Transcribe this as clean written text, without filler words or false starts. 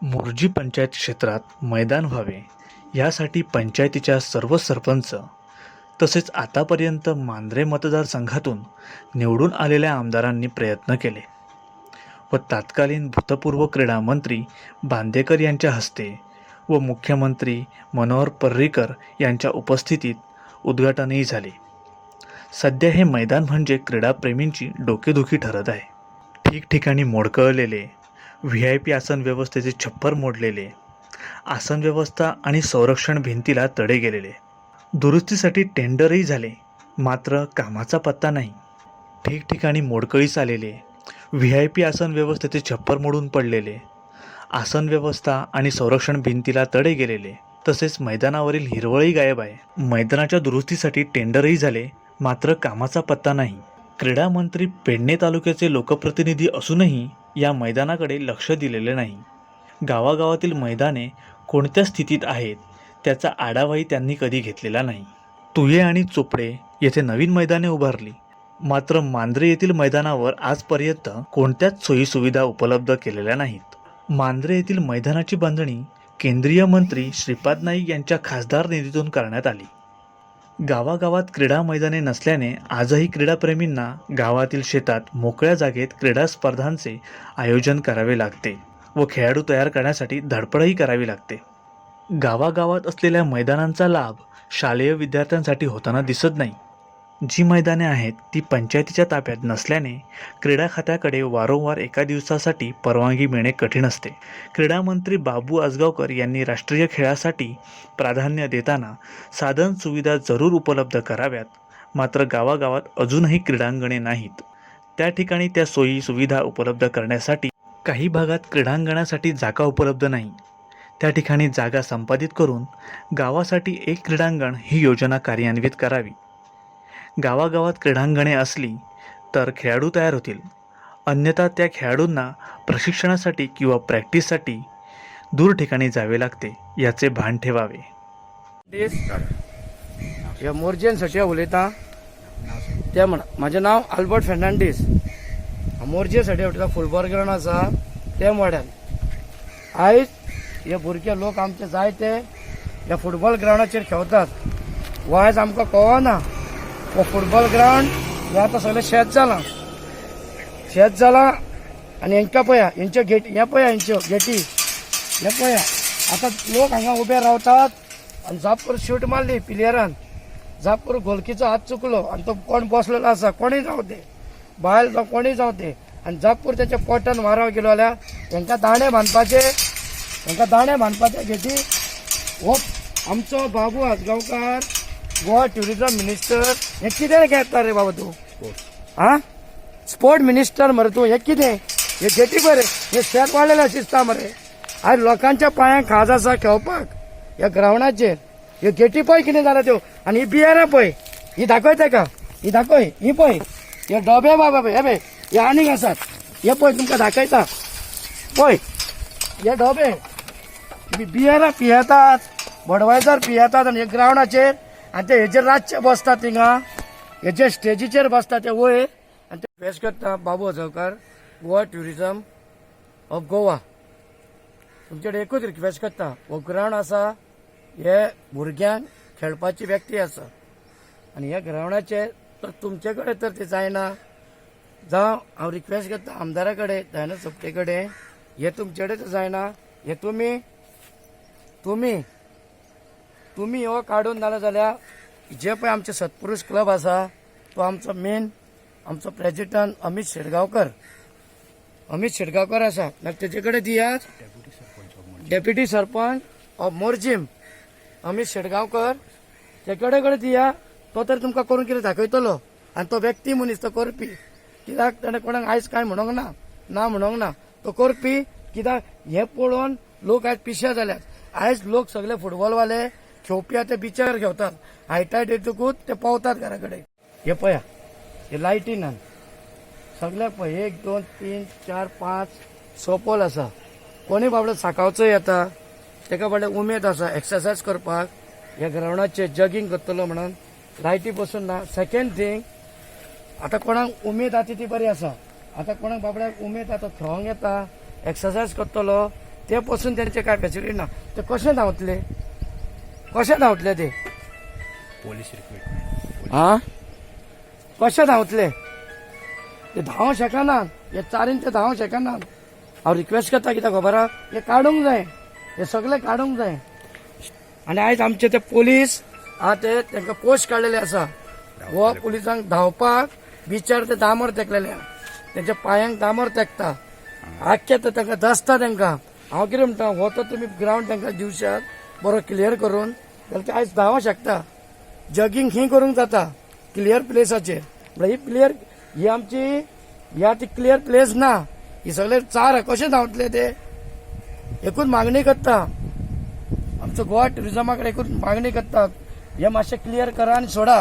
मोरजी पंचायत क्षेत्रात मैदान व्हावे यासाठी पंचायतीच्या सर्व सरपंच तसेच आतापर्यंत मांद्रे मतदारसंघातून निवडून आलेल्या आमदारांनी प्रयत्न केले व तत्कालीन भूतपूर्व क्रीडा मंत्री बांदेकर यांच्या हस्ते व मुख्यमंत्री मनोहर पर्रीकर यांच्या उपस्थितीत उद्घाटनही झाले. सध्या हे मैदान म्हणजे क्रीडाप्रेमींची डोकेदुखी ठरत आहे. ठिकठिकाणी मोडकळलेले, व्हीआयपी आसन व्यवस्थेचे छप्पर मोडलेले, आसन व्यवस्था आणि संरक्षण भिंतीला तडे गेलेले, दुरुस्तीसाठी टेंडरही झाले, मात्र कामाचा पत्ता नाही. ठिकठिकाणी मोडकळीस आलेले, व्हीआयपी आसन व्यवस्थेचे छप्पर मोडून पडलेले, आसन व्यवस्था आणि संरक्षण भिंतीला तडे गेलेले, तसेच मैदानावरील हिरवळही गायब आहे. मैदानाच्या दुरुस्तीसाठी टेंडरही झाले, मात्र कामाचा पत्ता नाही. क्रीडा मंत्री पेडणे तालुक्याचे लोकप्रतिनिधी असूनही या मैदानाकडे लक्ष दिलेले नाही. गावागावातील मैदाने कोणत्या स्थितीत आहेत त्याचा आढावाही त्यांनी कधी घेतलेला नाही. तुये आणि चोपडे येथे नवीन मैदाने उभारली, मात्र मांद्रे येथील मैदानावर आजपर्यंत कोणत्याच सोयीसुविधा उपलब्ध केलेल्या नाहीत. मांद्रे येथील मैदानाची बांधणी केंद्रीय मंत्री श्रीपाद नाईक यांच्या खासदार निधीतून करण्यात आली. गावागावात क्रीडा मैदाने नसल्याने आजही क्रीडाप्रेमींना गावातील शेतात मोकळ्या जागेत क्रीडा स्पर्धांचे आयोजन करावे लागते व खेळाडू तयार करण्यासाठी धडपडही करावी लागते. गावागावात असलेल्या मैदानांचा लाभ शालेय विद्यार्थ्यांसाठी होताना दिसत नाही. जी मैदाने आहेत ती पंचायतीच्या ताब्यात नसल्याने क्रीडा खात्याकडे वारंवार एका दिवसासाठी परवानगी मिळणे कठीण असते. क्रीडा मंत्री बाबू आजगावकर यांनी राष्ट्रीय खेळासाठी प्राधान्य देताना साधन सुविधा जरूर उपलब्ध कराव्यात, मात्र गावागावात अजूनही क्रीडांगणे नाहीत. त्या ठिकाणी त्या सोयी सुविधा उपलब्ध करण्यासाठी, काही भागात क्रीडांगणासाठी जागा उपलब्ध नाही, त्या ठिकाणी जागा संपादित करून गावासाठी एक क्रीडांगण ही योजना कार्यान्वित करावी. गावागावात क्रीडांगणे असली तर खेळाडू तयार होतील, अन्यथा त्या खेळाडूंना प्रशिक्षणासाठी किंवा प्रॅक्टिससाठी दूर ठिकाणी जावे लागते याचे भान ठेवावे. दीस ह्या मोरजेन सट्या उलयता ते म्हणा. म्हाजें नांव आल्बर्ट फेर्नांडीस. हांव मोरजे सट्या उलयता. फुटबॉल ग्रावंड आसा ते वाड्यान आयज हे भुरगे लोक आमचे जायते ह्या फुटबॉल ग्रावंडाचेर खेळतात. हो आयज आमकां कळना, हो फुटबॉल ग्रावंड हे आतां सगळें शेत जालां, शेत जालां. आनी हेंकां पळया, हेंच्यो गेटी हें पळया, हेंच्यो गेटी हे पळया. आतां लोक हांगा उबे रावतात आनी जाप करून शूट मारली प्लेयरान, जाप करून गोलकीचो हात चुकलो आनी तो कोण बसलेलो आसा, कोणूय जावं ते, बायल जावं कोणूय जावं ते, आनी जाप करून तेच्या पोटान मारप गेलो जाल्यार हेंकां दांडे बांदपाचे, हेंकां दांडे बांदपाचे घेटी. हो आमचो बाबू आजगांवकार, गोवा ट्युरिझम मिनिस्टर, हें कितें घेता रे बाबा तूं? आं, स्पोर्ट मिनिस्टर मरे तूं. हें कितें? हे गेटी बरे हे शेत वाडलेलें अशें दिसता मरे. आयज लोकांच्या पांयांक खाज आसा खेळपाक ह्या ग्रावंडाचेर. ह्यो गेटी पळय कितें जाला त्यो. आनी ही बियरां पळय, ही दाखय तेका, ही दाखय, ही पळय, हे डोबे बाबा, हे पळय, हे आनीक आसात. हे पळय, तुमकां दाखयता पळय, हे डोबे. बियरां पियेतात, बडवायजर पियेतात आनी हे ग्रावंडाचेर आनी ते हेजेर रातचे बसतात थिंगा, हेजे स्टेजीचेर बसता ते वयर आनी ते रिक्वेस्ट करता. बाबू आजगांवकार, गोवा ट्युरिझम ऑफ गोवा, तुमचे कडेन एकूच रिक्वेस्ट करता. हो ग्रावंड आसा, हे भुरग्यांक खेळपाची व्यक्ती आसा आनी ह्या ग्रावंडाचेर तर तुमचे कडेन तर ते जायना जावं, हांव रिक्वेस्ट करता आमदारा कडेन, दयानंद सोपटे कडेन, हे तुमचे कडेन तर जायना, हे तुमी तुमी तुमी हो काडून जालें जाल्यार जे पळय आमचे सत्पुरूष क्लब आसा, तो आमचो मेन आमचो प्रेजिडंट अमीत शेटगांवकर, अमीत शेटगांवकर आसा, मागीर तेजे कडेन दियात. डेप्युटी सरपंच ऑफ मोरजीम अमीत शेटगांवकर, ते कडेन कडेन दिया. तो तर तुमकां करून कितें दाखयतलो आनी तो व्यक्ती मनीस तो करपी. कित्याक ताणें कोणाक आयज कांय म्हणोंक ना, ना म्हणोंक ना. तो करपी. कित्याक हें पळोवन लोक आयज पिशे जाल्यात. आयज लोक सगळे फुटबॉलवाले खेळपी ते बिचार घेवतात. हायटायड येतकूच ते पावतात घरा कडेन. हे पळया, हे लायटी ना सगळ्याक पळय, एक, दोन, तीन, चार, पांच, स पोल आसा. कोणी बाबडो साकावचो येता, तेका बाबडे उमेद आसा एक्सरसायज करपाक, ह्या ग्रावंडाचेर जॉगींग करतलो म्हणून लायटी पसून ना. सेकंड थिंग, आतां कोणाक उमेद आसा ती बरी आसा. आतां कोणाक बाबड्याक उमेद आतां खेळोंक येता, एक्सरसायज करतलो. ते पसून तेंचे काय फॅसिलिटी ना. ते कशें धांवतले, कशें धांवतले ते? Police recruitment. हा, कशें धांवतले ते? धांव शकना हे चारीन, ते धांव शकना. हांव रिक्वेस्ट करता, कित्याक खबर आहा, हे काडूंक जाय, हे सगळे काडूंक जाय. आनी आयज आमचे ते पोलीस आहा ते तांकां पोस्ट काडलेले आसा. हो पुलिसांक धांवपाक बिचार ते दामर तेकलेले आहा, तेंच्या पांयांक दामर तेकता, आख्खे ते तांकां दसता तांकां. हांव कितें म्हणटा, हो तर तुमी ग्रावंड तांकां दिवशात बरो क्लियर करून जाल्यार ते आयज धांवंक शकता. जॉगींग खंय करूंक जाता क्लियर प्लेसाचेर. म्हळ्यार ही क्लियर ही आमची ह्या ती क्लियर प्लेस ना. ही सगळे चार कशें धांवतले ते? एकूच मागणी करता, आमचो गोवा ट्युरिजमा कडेन एकूच मागणी करता, हे मातशें क्लियर करा आनी सोडा.